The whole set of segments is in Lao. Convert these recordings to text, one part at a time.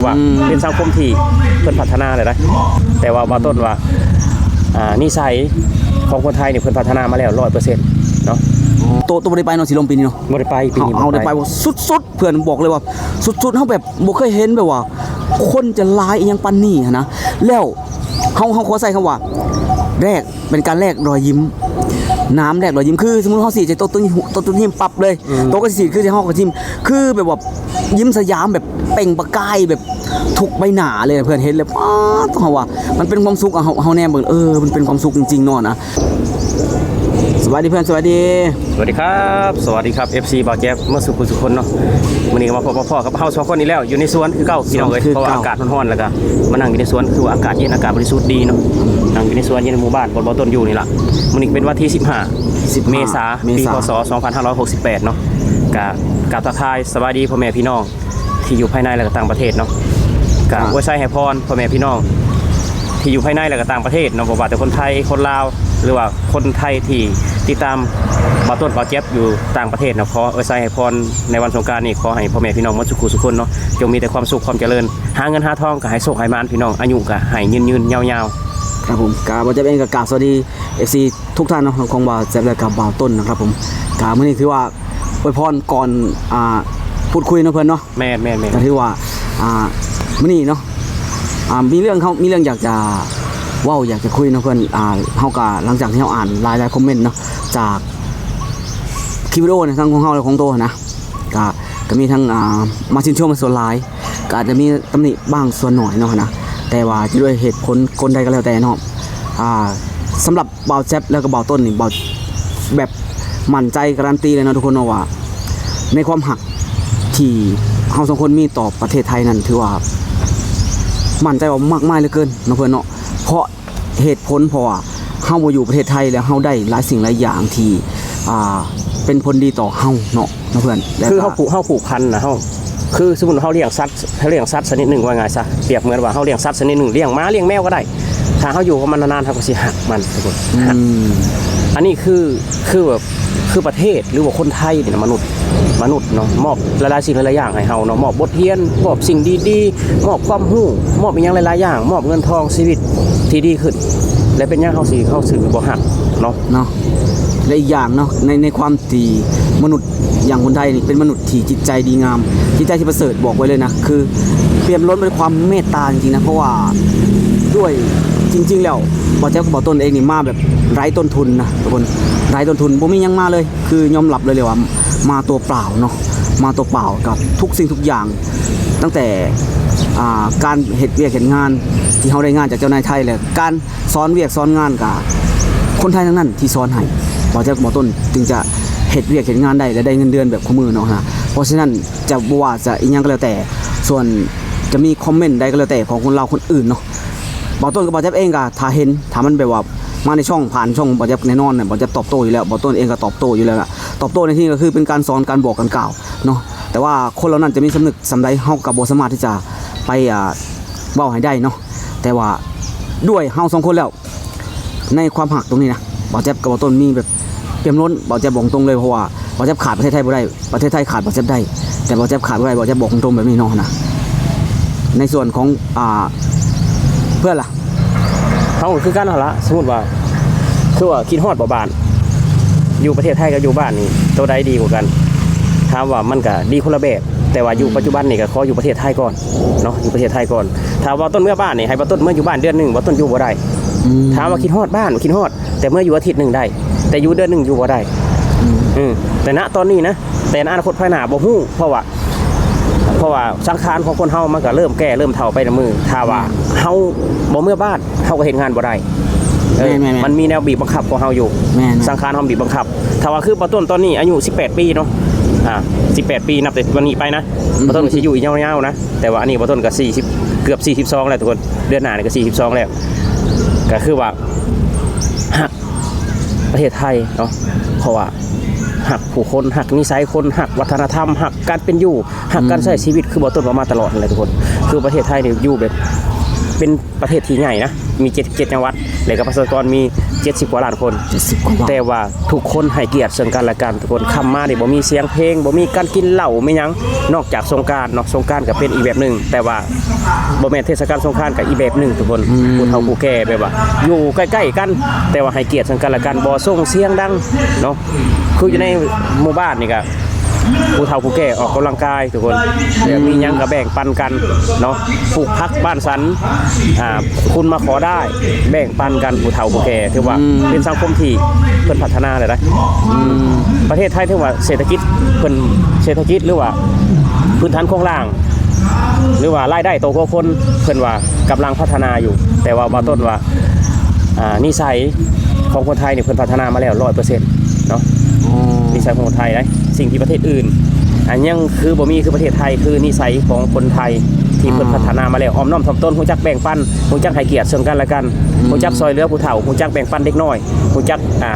ວ່າ ອືມ ເປັນສັງຄົມທີ່ເພິ່ນພັດທະນາແລ້ວນະ ແຕ່ວ່າບ່າວຕົ້ນວ່າ ອ່າ ນິໄສຂອງຄົນໄທນີ້ເພິ່ນພັດທະນາມາແລ້ວຮ້ອຍເປີເຊັນເນາະ. ໂຕ ໂຕບໍ່ໄດ້ໄປເນາະ ສີລົມປີນີ້ເນາະ? ບໍ່ໄດ້ໄປ ປີນີ້ ເຮົາ ເຮົາໄດ້ໄປ ບໍ່ໄດ້ໄປ ສຸດໆ ເພື່ອນບອກເລີຍວ່າສຸດໆ ເຮົາແບບບໍ່ເຄີຍເຫັນແບບວ່າຄົນຈະຫຼາຍອີ່ຫຍັງປານນີ້ຫັ້ນນະ. ແລ້ວເຮົາ ເຮົາຂໍໃຊ້ຄຳວ່າແລກ ເປັນການແລກລອຍຍິ້ມ ນ້ຳແລກລອຍຍິ້ມ ຄືສົມມຸດເຮົາສີດໃສ່ໂຕະ ໂຕະ ໂຕະ ໂຕະຍິ້ມປັບເລີຍ ອືມ ໂຕະກໍສີດຄືເຮົາກໍຍິ້ມ ຄືແບບວ່າຍິ້ມສະຫຍາມແບບເປັ່ງປະກາຍແບບທຸກໃບໜ້າເລີຍ ເພື່ອນເຫັນແລ້ວ ປາດ ເຮົາວ່າມັນເປັນຄວາມສຸກ ເຮົາ ເຮົາແນມເບິ່ງ ເອີ ມັນເປັນຄວາມສຸກຈິງໆ ເນາະນະ. ສະບາຍດີເພື່ອນ ສະບາຍດີ. ສະຫວັດດີຄັບ ສະຫວັດດີຄັບ ເອັຟຊີ ບ່າວແຈັບ ໝົດສູ່ຜູ້ສູ່ຄົນເນາະ. ມື້ນີ້ກໍມາພົບມາພໍ້ກັບເຮົາສອງຄົນອີກແລ້ວ ຢູ່ໃນສວນຄືເກົ່າ ສວນ ພີ່ນ້ອງເອີຍ ຄືເກົ່າ ເພາະວ່າອາກາດຮ້ອນໆ ແລ້ວກໍມານັ່ງຢູ່ໃນສວນ ຄືວ່າອາກາດເຢັນ ອາກາດບໍລິສຸດດີເນາະ. ອືມ ນັ່ງຢູ່ໃນສວນ ຢູ່ໃນໝູ່ບ້ານບ່ອນບ່າວຕົ້ນຢູ່ນີ້ລະ. ມື້ນີ້ເປັນວັນທີສິບຫ້າ ສິບຫ້າ ເມສາ ເມສາ ປີ ພ.ສ. ສອງພັນຫ້າຮ້ອຍຫົກສິບແປດເນາະ. ກະ ກະກາບທັກທາຍສະບາຍດີພໍ່ແມ່ພີ່ນ້ອງທີ່ຢູ່ພາຍໃນ ແລະ ກະຕ່າງປະເທດເນາະ. ກະ ອ່າ ອວຍໄຊໃຫ້ພອນພໍ່ແມ່ພີ່ນ້ອງທີ່ຢູ່ພາຍໃນ ແລະ ກະຕ່າງປະເທດເນາະ ບໍ່ວ່າແຕ່ຄົນໄທ ຄົນລາວ ຫຼືວ່າຄົນໄທທີ່ຕິດຕາມບ່າວຕົ້ນ ບ່າວແຈັບຢູ່ຕ່າງປະເທດເນາະ. ຂໍອວຍໄຊໃຫ້ພອນໃນວັນສົງການນີ້ ຂໍໃຫ້ພໍ່ແມ່ພີ່ນ້ອງໝົດສູ່ຜູ້ສູ່ຄົນເນາະ ຈົ່ງມີແຕ່ຄວາມສຸກຄວາມຈະເລີນ ຫາເງິນຫາທອງກໍໃຫ້ໂຊກໃຫ້ໝານ ພີ່ນ້ອງ ອາຍຸກໍໃຫ້ຍືນໆ ຍາວໆ. ຄັບຜົມ ກະບ່າວແຈັບເອງກໍກາບສະຫວັດດີ ເອັຟຊີ ທຸກທ່ານເນາະ ຂອງບ່າວແຈັບ ແລະ ກັບບ່າວຕົ້ນນະຄັບຜົມ. ກະມື້ນີ້ຖືວ່າອວຍພອນກ່ອນ ອ່າ ພູດຄຸຍເນາະເພື່ອນເນາະ. ແມ່ນໆໆ ກະຖືວ່າ ອ່າ ມື້ນີ້ເນາະ ອ່າ ມີເລື່ອງ ເຮົາມີເລື່ອງຢາກຈະເວົ້າ ຢາກຈະຄຸຍເນາະເພື່ອນ. ອ່າ ເຮົາກະ ຫຼັງຈາກທີ່ເຮົາອ່ານຫຼາຍໆຄອມເມັນເນາະ ຈາກຄລິບວິດີໂອໃນທາງຂອງເຮົາ ແລະ ຂອງໂຕຫັ້ນນະ ກະ ກະມີທັງ ອ່າ ມາຊື່ນຊົມສ່ວນຫຼາຍ ກໍອາດຈະມີຕຳໜິບາງສ່ວນໜ້ອຍເນາະນະ ແຕ່ວ່າຈະດ້ວຍເຫດຜົນກົນໃດກໍແລ້ວແຕ່ເນາະ ອ່າ ສຳລັບບ່າວແຈັບ ແລ້ວກໍບ່າວຕົ້ນນີ້ ບ່າວ ແບບໝັ້ນໃຈກາຣັນຕີເລີຍເນາະທຸກຄົນເນາະ ວ່າໃນຄວາມຮັກທີ່ເຮົາສອງຄົນມີຕໍ່ປະເທດໄທນັ້ນ ຖືວ່າໝັ້ນໃຈວ່າມາກມາຍເຫຼືອເກີນເນາະເພື່ອນເນາະ. ເພາະ ເຫດຜົນເພາະວ່າເຮົາບໍ່ຢູ່ປະເທດໄທ ແລ້ວເຮົາໄດ້ຫຼາຍສິ່ງຫຼາຍຢ່າງທີ່ ອ່າ ເປັນຜົນດີຕໍ່ເຮົາເນາະ ເນາະເພື່ອນ. ແລ້ວ ຄື ກໍ ເຮົາຜູກ ເຮົາຜູກພັນນະ ເຮົາ ຄືສົມມຸດເຮົາລ້ຽງສັດ ເຮົາລ້ຽງສັດຊະນິດໜຶ່ງ ວ່າງ່າຍຊະ ປຽບເໝືອນວ່າເຮົາລ້ຽງສັດຊະນິດໜຶ່ງ ລ້ຽງໝາລ້ຽງແມວກໍໄດ້ ຖ້າເຮົາຢູ່ກັບມັນນານໆ ເຮົາກໍຊິຮັກມັນທຸກຄົນ ອືມ ອັນນີ້ຄື ຄືແບບ ຄືປະເທດ ຫຼືວ່າຄົນໄທນີ້ນະ ມະນຸດ ມະນຸດເນາະ ມອບຫຼາຍໆສິ່ງຫຼາຍໆຢ່າງໃຫ້ເຮົາເນາະ ມອບບົດຮຽນ ມອບສິ່ງດີໆ ມອບຄວາມຮູ້ ມອບອີ່ຫຍັງຫຼາຍໆຢ່າງ ມອບເງິນທອງ ຊີວິດທີ່ດີຂຶ້ນ ແລະ ເປັນຫຍັງເຮົາຊິ ເຮົາຊິບໍ່ຮັກເນາະ ເນາະ. ແລະ ອີກຢ່າງເນາະ ໃນ ໃນຄວາມທີ່ມະນຸດຢ່າງຄົນໄທນີ້ ເປັນມະນຸດທີ່ຈິດໃຈດີງາມ ຈິດໃຈທີ່ປະເສີດ ບອກໄວ້ເລີຍນະ ຄື ປ່ຽມລົ້ນໄປດ້ວຍຄວາມເມດຕາຈິງໆນະ ເພາະວ່າດ້ວຍ ຈິງໆແລ້ວ ບ່າວແຈັບກັບບ່າວຕົ້ນເອງນີ້ມາແບບໄຮ້ຕົ້ນທຶນນະທຸກຄົນ ໄຮ້ຕົ້ນທຶນ ບໍ່ມີຫຍັງມາເລີຍ ຄືຍອມຮັບເລີຍເລີຍວ່າມາຕົວເປົ່າເນາະ ມາຕົວເປົ່າກັບທຸກສິ່ງທຸກຢ່າງ ຕັ້ງແຕ່ ອ່າ ການເຮັດວຽກເຮັດງານທີ່ເຮົາໄດ້ງານຈາກເຈົ້ານາຍໄທ ແລະ ການສອນວຽກສອນງານກະຄົນໄທທັງນັ້ນທີ່ສອນໃຫ້ ບ່າວແຈັບກັບບ່າວຕົ້ນຈຶ່ງຈະເຮັດວຽກເຮັດງານໄດ້ ແລະ ໄດ້ເງິນເດືອນແບບຄູ່ມື້ເນາະນະ. ເພາະສະນັ້ນຈະບໍ່ວ່າຈະອີ່ຫຍັງກໍແລ້ວແຕ່ ສ່ວນຈະມີຄອມເມັນໃດກໍແລ້ວແຕ່ຂອງຄົນລາວຄົນອື່ນເນາະ ບ່າວຕົ້ນກັບບ່າວແຈັບເອງກໍຖ້າເຫັນ ຖ້າມັນແບບວ່າມາໃນຊ່ອງ ຜ່ານຊ່ອງບ່າວແຈັບແນ່ນອນ ບ່າວແຈັບຕອບໂຕ້ຢູ່ແລ້ວ ບ່າວຕົ້ນເອງກໍຕອບໂຕ້ຢູ່ແລ້ວລະ ຕອບໂຕ້ໃນທີ່ນີ້ກໍຄືເປັນການສອນ ການບອກ ການກ່າວເນາະ ແຕ່ວ່າຄົນເຫຼົ່ານັ້ນຈະມີສຳນຶກສ່ຳໃດ ເຮົາກໍບໍ່ສາມາດທີ່ຈະໄປ ອ່າ ເວົ້າໃຫ້ໄດ້ເນາະ ແຕ່ວ່າດ້ວຍເຮົາສອງຄົນແລ້ວ ໃນຄວາມຮັກຕົງນີ້ນະ ບ່າວແຈັບກັບບ່າວຕົ້ນມີແບບປ່ຽມລົ້ນ ບ່າວແຈັບບອກຕົງເລີຍ ເພາະວ່າບ່າວແຈັບຂາດປະເທດໄທບໍ່ໄດ້ ປະເທດໄທຂາດບ່າວແຈັບໄດ້ ແຕ່ບ່າວແຈັບຂາດບໍ່ໄດ້ ບ່າວແຈັບບອກຕົງແບບນີ້ເນາະນະ. ໃນສ່ວນຂອງ ອ່າ ເພື່ອນລະ? ເຮົາກໍຄືກັນຫັ້ນລະ ສົມມຸດວ່າ ຄືວ່າຄິດຮອດບໍ່ບ້ານ ຢູ່ປະເທດໄທກັບຢູ່ບ້ານນີ້ ໂຕໃດດີກວ່າກັນ? ຖາມວ່າມັນກະດີຄົນລະແບບ ແຕ່ວ່າຢູ່ ອືມ ປັດຈຸບັນນີ້ກໍຂໍຢູ່ປະເທດໄທກ່ອນເນາະ ຢູ່ປະເທດໄທກ່ອນ. ຖ້າວ່າບ່າວຕົ້ນເມືອບ້ານນີ້ ໃຫ້ບ່າວຕົ້ນເມືອຢູ່ບ້ານເດືອນໜຶ່ງ ບ່າວຕົ້ນຢູ່ບໍ່ໄດ້. ອືມ ຖາມວ່າຄິດຮອດບ້ານ ຄິດຮອດ ແຕ່ເມືອຢູ່ອາທິດໜຶ່ງໄດ້ ແຕ່ຢູ່ເດືອນໜຶ່ງຢູ່ບໍ່ໄດ້. ອືມ ເອີ ແຕ່ນະຕອນນີ້ນະ ແຕ່ໃນອະນາຄົດພາຍໜ້າບໍ່ຮູ້ ເພາະວ່າ ເພາະວ່າສັງຂານຂອງຄົນເຮົາມັນກໍເລີ່ມແກ່ເລີ່ມເຖົ້າໄປນຳມື້. ຖ້າວ່າ ອືມ ເຮົາບໍ່ເມືອບ້ານ ເຮົາກໍເຮັດງານບໍ່ໄດ້. ເອີ ແມ່ນໆໆ ມັນມີແນວບີບບັງຄັບຂອງເຮົາຢູ່ ແມ່ນໆ ສັງຂານເຮົາບີບບັງຄັບ. ຖ້າວ່າຄືບ່າວຕົ້ນຕອນນີ້ອາຍຸສິບແປດປີເນາະ ອ່າ ສິບແປດປີ ນັບແຕ່ວັນນີ້ໄປນະ ອືມ ບ່າວຕົ້ນກໍຊິຢູ່ອີກຍາວໆນະ ແຕ່ວ່າອັນນີ້ບ່າວຕົ້ນກໍສີ່ສິບ ເກືອບສີ່ສິບສອງແລ້ວທຸກຄົນ ເດືອນໜ້ານີ້ກໍສີ່ສິບສອງແລ້ວ ກໍຄືວ່າຮັກປະເທດໄທເນາະ ເພາະວ່າຮັກຜູ້ຄົນ ຮັກນິໄສຄົນ ຮັກວັດທະນະທຳ ຮັກການເປັນຢູ່ ຮັກການໃຊ້ ອືມ ຊີວິດ ຄືບ່າວຕົ້ນເວົ້າມາຕະຫຼອດຫັ້ນແຫຼະທຸກຄົນ. ຄືປະເທດໄທນີ້ຢູ່ແບບເປັນ ປະເທດທີ່ໃຫຍ່ນະ ມີເຈັດ ເຈັດຈັງຫວັດ ແລ້ວກໍປະຊາກອນມີ ເຈັດສິບກວ່າລ້ານຄົນ ເຈັດສິບກວ່າລ້ານ ແຕ່ວ່າທຸກຄົນໃຫ້ກຽດເຊິ່ງກັນແລະກັນ ທຸກຄົນ. ຄ່ຳມານີ້ບໍ່ມີສຽງເພງ ບໍ່ມີການກິນເຫຼົ້າ ມີຫຍັງ ນອກຈາກສົງການເນາະ. ສົງການກໍເປັນອີກແບບໜຶ່ງ ແຕ່ວ່າບໍ່ແມ່ນເທດສະການສົງການກໍອີກແບບໜຶ່ງ ທຸກຄົນ. ອືມ ຜູ້ເຖົ້າຜູ້ແກ່ແບບວ່າຢູ່ໃກ້ໆກັນ ແຕ່ວ່າໃຫ້ກຽດເຊິ່ງກັນແລະກັນ ບໍ່ສົ່ງສຽງດັງເນາະ. ຄືຢູ່ໃນໝູ່ບ້ານນີ້ກໍ ຜູ້ເຖົ້າຜູ້ແກ່ອອກກຳລັງກາຍ ທຸກຄົນ ແລ້ວມີຫຍັງກໍແບ່ງປັນກັນເນາະ. ປູກຜັກບ້ານສັນ ອ່າ ຄຸນມາຂໍໄດ້ ແບ່ງປັນກັນ ຜູ້ເຖົ້າຜູ້ແກ່ ຖືວ່າ ອືມ ເປັນສັງຄົມທີ່ເພິ່ນພັດທະນາແລ້ວນະ. ອືມ ປະເທດໄທຖືວ່າເສດຖະກິດເພິ່ນ ເສດຖະກິດ ຫຼືວ່າພື້ນຖານໂຄງລ່າງ ຫຼືວ່າລາຍໄດ້ຕໍ່ຫົວຄົນ ເພິ່ນວ່າກຳລັງພັດທະນາຢູ່ ແຕ່ວ່າບ່າວຕົ້ນວ່າ ອ່າ ນິໄສຂອງຄົນໄທນີ້ເພິ່ນພັດທະນາມາແລ້ວຮ້ອຍເປີເຊັນເນາະ. ອໍ ນິໄສຂອງຄົນໄທໃດ ສິ່ງທີ່ປະເທດອື່ນ ອັນຍັງຄືບໍ່ມີຄືປະເທດໄທ ຄືນິໄສຂອງຄົນໄທທີ່ເພິ່ນ ອ່າ ພັດທະນາມາແລ້ວ ອ່ອມນ້ອມຖ່ອມຕົນ ຮູ້ຈັກແບ່ງປັນ ຮູ້ຈັກໃຫ້ກຽດເຊິ່ງກັນແລະກັນ ອືມ ຮູ້ຈັກຊ່ອຍເຫຼືອຜູ້ເຖົ້າ ຮູ້ຈັກແບ່ງປັນເດັກນ້ອຍ ຮູ້ຈັກ ອ່າ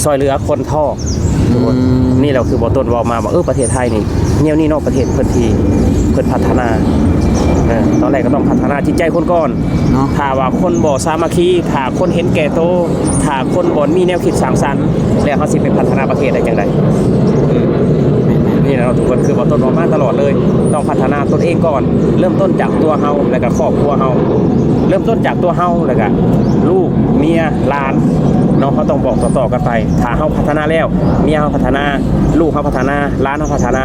ຊ່ອຍເຫຼືອຄົນທ້ອງ. ອືມ ນີ້ແຫຼະຄືບ່າວຕົ້ນເວົ້າມາວ່າ ເອີ ປະເທດໄທນີ້ແນວນີ້ເນາະ ປະເທດເພິ່ນທີ່ເພິ່ນພັດທະນາ. ເອີ ຕອນແລກກໍຕ້ອງພັດທະນາຈິດໃຈຄົນກ່ອນເນາະ. ຖ້າວ່າຄົນບໍ່ສາມັກຄີ ຖ້າຄົນເຫັນແກ່ໂຕ ຖ້າຄົນບໍ່ມີແນວຄິດສ້າງສັນ ແລ້ວເຮົາຊິໄປພັດທະນາປະເທດໄດ້ຈັ່ງໃດ? ອືມ ແມ່ນໆ ນີ້ແຫຼະເນາະ ທຸກຄົນ ຄືບ່າວຕົ້ນເວົ້າມາຕະຫຼອດເລີຍ ຕ້ອງພັດທະນາຕົນເອງກ່ອນ ເລີ່ມຕົ້ນຈາກຕົວເຮົາ ແລ້ວກໍຄອບຄົວເຮົາ ເລີ່ມຕົ້ນຈາກຕົວເຮົາ ແລ້ວກໍລູກ ເມຍ ຫຼານເນາະ ເຮົາຕ້ອງບອກຕໍ່ໆກັນໄປ. ຖ້າເຮົາພັດທະນາແລ້ວ ເມຍເຮົາພັດທະນາ ລູກເຮົາພັດທະນາ ຫຼານເຮົາພັດທະນາ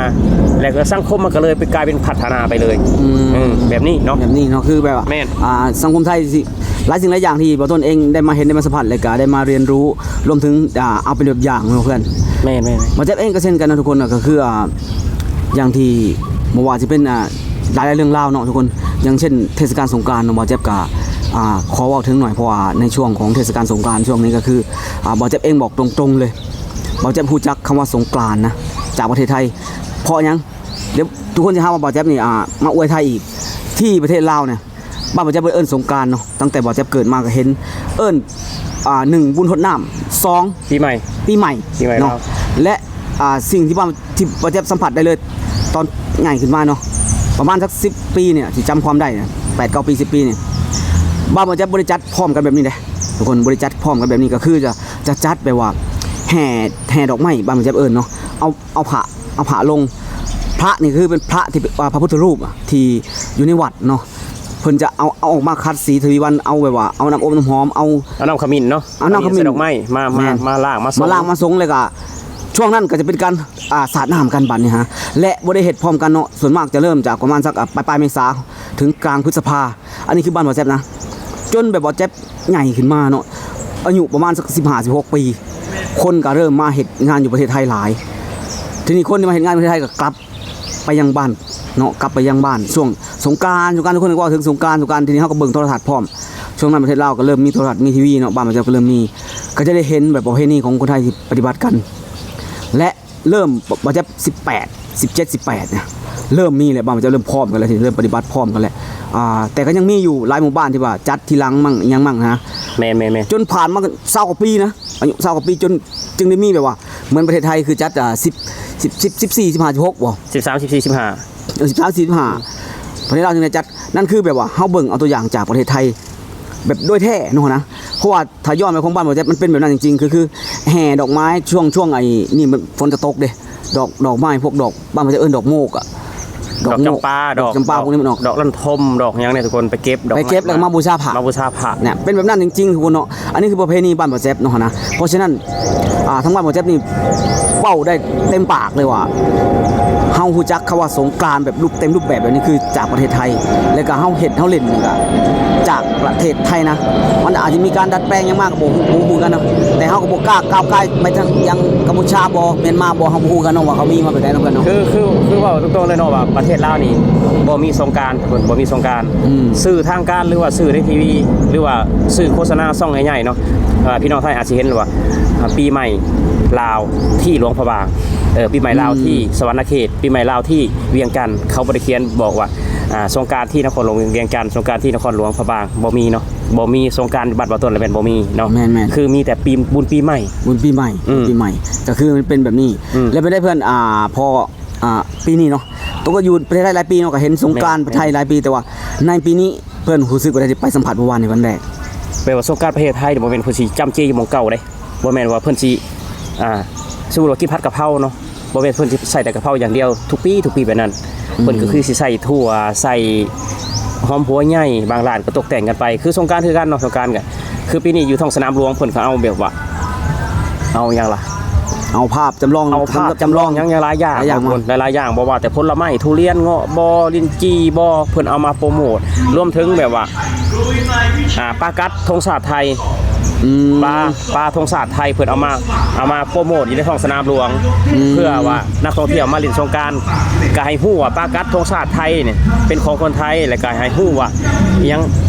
ແລ້ວກໍສັງຄົມມັນກໍເລີຍໄປ ກາຍເປັນພັດທະນາໄປເລີຍ. ອືມ ອືມ ແບບນີ້ເນາະ ແບບນີ້ເນາະ ຄືແບບວ່າ ແມ່ນ ອ່າ ສັງຄົມໄທຊິ ຫຼາຍສິ່ງຫຼາຍຢ່າງທີ່ບ່າວຕົ້ນເອງໄດ້ມາເຫັນ ໄດ້ມາສຳຜັດ ແລ້ວກໍໄດ້ມາຮຽນຮູ້ ລວມເຖິງ ອ່າ ເອົາເປັນແບບຢ່າງເນາະເພື່ອນ. ແມ່ນໆໆ ບ່າວແຈັບເອງກໍເຊັ່ນກັນນະທຸກຄົນ ກໍຄື ອ່າ ຢ່າງທີ່ບໍ່ວ່າຊິເປັນ ອ່າ ຫຼາຍໆເລື່ອງລາວເນາະທຸກຄົນ ຢ່າງເຊັ່ນເທດສະການສົງການເນາະ ບ່າວແຈັບກໍ ອ່າ ຂໍເວົ້າເຖິງໜ້ອຍ ເພາະວ່າໃນຊ່ວງຂອງເທດສະການສົງການຊ່ວງນີ້ ກໍຄື ອ່າ ບ່າວແຈັບເອງບອກຕົງໆເລີຍ ບ່າວແຈັບຮູ້ຈັກຄຳວ່າສົງການນະ ຈາກປະເທດໄທ. ເພາະຫຍັງ? ດຽວທຸກຄົນຈະຫາວ່າບ່າວແຈັບນີ້ ອ່າ ມາອວຍໄທອີກ. ທີ່ປະເທດລາວນີ້ ບ້ານບ່າວແຈັບເອີ້ນສົງການເນາະ ຕັ້ງແຕ່ບ່າວແຈັບເກີດມາກໍເຫັນເອີ້ນ ອ່າ ໜຶ່ງ ບຸນຫົດນ້ຳ ສອງ ປີໃໝ່ ປີໃໝ່ ປີໃໝ່ເນາະ ລາວ ແລະ ອ່າ ສິ່ງທີ່ບ້ານ ທີ່ບ່າວແຈັບສຳຜັດໄດ້ເລີຍ ຕອນໃຫຍ່ຂຶ້ນມາເນາະ ປະມານສັກສິບປີນີ້ ທີ່ຈຳຄວາມໄດ້ນະ ແປດເກົ້າປີ ສິບປີນີ້ ບ້ານບ່າວແຈັບບໍ່ໄດ້ຈັດພ້ອມກັນແບບນີ້ເດ້ ທຸກຄົນ ບໍ່ໄດ້ຈັດພ້ອມກັນແບບນີ້ ກໍຄືຈະ ຈະຈັດແບບວ່າແຫ່ ແຫ່ດອກໄມ້ ບ້ານບ່າວແຈັບເອີ້ນເນາະ ເອົາ ເອົາພະ ເອົາພະລົງ ພະນີ້ຄືເປັນພະທີ່ ອ່າ ພະພຸດທະຮູບ ອ່າ ທີ່ຢູ່ໃນວັດເນາະ ເພິ່ນຈະເອົາ ເອົາອອກມາຂັດສີທະວີວັນ ເອົາແບບວ່າເອົານ້ຳອົບນ້ຳຫອມ ເອົາ ເອົານ້ຳຂະມິ້ນເນາະ ເອົານ້ຳຂະມິ້ນ ໃສ່ດອກໄມ້ມາ ມາ ແມ່ນ ມາລ້າງມາສົງ ມາລ້າງມາສົງ ແລ້ວກະຊ່ວງນັ້ນກໍຈະເປັນການ ອ່າ ສາດນ້ຳກັນບັດນີ້ຮະ ແລະ ບໍ່ໄດ້ເຮັດພ້ອມກັນເນາະ ສ່ວນມາກຈະເລີ່ມຈາກປະມານສັກ ອ່າ ປາຍໆເມສາ ເຖິງກາງພຶດສະພາ ອັນນີ້ຄືບ້ານບ່າວແຈັບນະ ຈົນແບບບ່າວແຈັບໃຫຍ່ຂຶ້ນມາເນາະ ອາຍຸປະມານສັກສິບຫ້າ ສິບຫົກປີ ຄົນກໍເລີ່ມມາເຮັດງານຢູ່ປະເທດໄທຫຼາຍ ທີນີ້ຄົນທີ່ມາເຮັດງານປະເທດໄທກໍກັບໄປຍັງບ້ານເນາະ ກັບໄປຍັງບ້ານ ຊ່ວງສົງການ ສົງການ ທຸກຄົນກໍເວົ້າເຖິງສົງການ ສົງການ ທີນີ້ເຮົາກໍເບິ່ງໂທລະທັດພ້ອມ ຊ່ວງນັ້ນປະເທດລາວກໍເລີ່ມມີໂທລະທັດ ມີທີວີເນາະ ບ້ານບ່າວແຈັບກໍເລີ່ມມີ ກໍຈະໄດ້ເຫັນແບບປະເພນີຂອງຄົນໄທທີ່ປະຕິບັດກັນ ແລະ ເລີ່ມ ບ່າວແຈັບສິບແປດ ສິບເຈັດ ສິບແປດ ເລີ່ມມີແລ້ວ ບ້ານບ່າວແຈັບເລີ່ມພ້ອມກັນແລ້ວ ເລີ່ມປະຕິບັດພ້ອມກັນແລ້ວ ອ່າ ແຕ່ກໍຍັງມີຢູ່ຫຼາຍໝູ່ບ້ານທີ່ວ່າຈັດທີຫຼັງມັ້ງ ອີ່ຫຍັງມັ້ງນະ ແມ່ນໆໆ ຈົນຜ່ານມາຊາວກວ່າປີນະ ອາຍຸຊາວກວ່າປີ ຈົນຈຶ່ງໄດ້ມີແບບວ່າ ເໝືອນປະເທດໄທຄືຈັດ ອ່າ ສິບ ສິບ ສິບ ສິບສີ່ ສິບຫ້າ ສິບຫົກ ບໍ່ ສິບສາມ ສິບສີ່ ສິບຫ້າ ເອີ ສິບສາມ ສິບຫ້າ ປະເທດລາວຈຶ່ງໄດ້ຈັດ ນັ້ນຄືແບບວ່າເຮົາເບິ່ງເອົາຕົວຢ່າງຈາກປະເທດໄທ ແບບໂດຍແທ້ເນາະນະ ເພາະວ່າ ຖ້າຍ້ອນໄປຂອງບ້ານບ່າວແຈັບ ມັນເປັນແບບນັ້ນຈິງໆ ຄື ຄືແຫ່ດອກໄມ້ຊ່ວງ ຊ່ວງໄອ້ນີ້ ມັນ ຝົນຈະຕົກເດ້ ດອກ ດອກໄມ້ ພວກດອກ ບ້ານເຮົາຈະເອີ້ນດອກໂມກອະ ດອກໂມກ ດອກຈຳປາ ດອກ ດອກຈຳປາ ດອກ ພວກນີ້ມັນອອກ ດອກລັນທົມ ດອກຫຍັງນີ້ທຸກຄົນ ໄປເກັບ ໄປເກັບແລ້ວກໍມາບູຊາພະ ມາບູຊາພະ ເນຍ ເປັນແບບນັ້ນຈິງໆ ທຸກຄົນເນາະ ອັນນີ້ຄືປະເພນີບ້ານບ່າວແຈັບເນາະຫັ້ນນະ ເພາະສະນັ້ນ ອ່າ ທາງບ້ານບ່າວແຈັບນີ້ເວົ້າໄດ້ເຕັມປາກເລີຍວ່າ ເຮົາຮູ້ຈັກຄຳວ່າສົງການແບບຮູບ ເຕັມຮູບແບບແບບນີ້ຄືຈາກປະເທດໄທ ແລ້ວກໍເຮົາເຮັດເຮົາຫຼິ້ນນີ້ກໍຈາກ ປະເທດໄທນະ ມັນອາດຈະມີການດັດແປງຫຍັງມາກໍບໍ່ຮູ້ ບໍ່ຮູ້ຄືກັນເນາະ ແຕ່ເຮົາກໍບໍ່ກ້າກ້າວກ່າຍໄປທາງຫຍັງກັມພູຊາບໍ່ ມຽນມາບໍ່ ເຮົາບໍ່ຮູ້ຄືກັນເນາະວ່າເຂົາມີມາແບບໃດເນາະ ຄື ຄື ຄືເວົ້າຕົງໆເລີຍເນາະວ່າປະເທດລາວນີ້ບໍ່ມີສົງການ ເພິ່ນບໍ່ມີສົງການ ອືມ ສື່ທາງການ ຫຼືວ່າສື່ໃນທີວີ ຫຼືວ່າສື່ໂຄສະນາຊ່ອງໃຫຍ່ໆເນາະ ເອີ ພີ່ນ້ອງໄທອາດຊິເຫັນວ່າ ອ່າ ປີໃໝ່ລາວທີ່ຫຼວງພະບາງ ເອີ ປີໃໝ່ລາວ ອືມ ທີ່ສະຫວັນນະເຂດ ປີໃໝ່ລາວທີ່ວຽງຈັນ ເຂົາບໍ່ໄດ້ຂຽນບອກວ່າ ອ່າ ສົງການທີ່ນະຄອນຫຼວງວຽງຈັນ ສົງການທີ່ນະຄອນຫຼວງພະບາງ ບໍ່ມີເນາະ ບໍ່ມີສົງການບ້ານບ່າວຕົ້ນລະແມ່ນບໍ່ມີເນາະ ແມ່ນໆ ຄືມີແຕ່ປີ ບຸນປີໃໝ່ ບຸນປີໃໝ່ ອືມ ບຸນປີໃໝ່ ກໍຄືມັນເປັນແບບນີ້ ອືມ ແລ້ວເປັນໄດ້ເພື່ອນ ອ່າ ພໍ ອ່າ ປີນີ້ເນາະ ໂຕກໍຢູ່ປະເທດໄທຫຼາຍປີເນາະ ກໍເຫັນສົງການ ແມ່ນໆ ປະເທດໄທຫຼາຍປີ ແຕ່ວ່າໃນປີນີ້ເພື່ອນຮູ້ສຶກວ່າໄດ້ໄປສຳຜັດເມື່ອວານນີ້ວັນແລກ ແປວ່າສົງການປະເທດໄທນີ້ ບໍ່ແມ່ນເພິ່ນຊິຈຳເຈຢູ່ໝ່ອງເກົ່າເດ້. ບໍ່ແມ່ນວ່າເພິ່ນຊິ ອ່າ ສົມມຸດວ່າກິນຜັດກະເພົາເນາະ, ບໍ່ແມ່ນເພິ່ນຊິໃສ່ແຕ່ກະເພົາຢ່າງດຽວທຸກປີ ທຸກປີແບບນັ້ນ. ອືມ ເພິ່ນກໍຄືຊິໃສ່ຖົ່ວ ໃສ່ຫອມຫົວໃຫຍ່, ບາງຮ້ານກໍຕົກແຕ່ງກັນໄປ ຄືສົງການຄືກັນເນາະ. ສົງການກໍຄືປີນີ້ຢູ່ທ້ອງສະໜາມຫຼວງ ເພິ່ນກໍເອົາແບບວ່າ ເອົາຫຍັງລະ ເອົາພາບຈຳລອງ ເອົາພາບຈຳລອງ ຈຳລອງຫຍັງຫຼາຍຢ່າງ ຫຼາຍຢ່າງ ຫຼາຍຢ່າງ ຫຼາຍໆຢ່າງ ບໍ່ວ່າແຕ່ຜົນລະໄມ້ ທຸລຽນ ເງາະບໍ ລິ້ນຈີ່ບໍ ເພິ່ນເອົາມາໂປຣໂມດ ລວມເຖິງແບບວ່າ ອ່າ ປາກັດ ທຸງຊາດໄທ ອືມ ປາ ປາທຸງຊາດໄທ ເພິ່ນເອົາມາ ເອົາມາໂປຣໂມດຢູ່ໃນທ້ອງສະໜາມຫຼວງ ອືມ ເພື່ອວ່ານັກທ່ອງທ່ຽວມາຫຼິ້ນສົງການ ກໍໃຫ້ຮູ້ວ່າປາກັດທຸງຊາດໄທນີ້ເປັນຂອງຄົນໄທ ແລ້ວກໍໃຫ້ຮູ້ວ່າຫຍັງ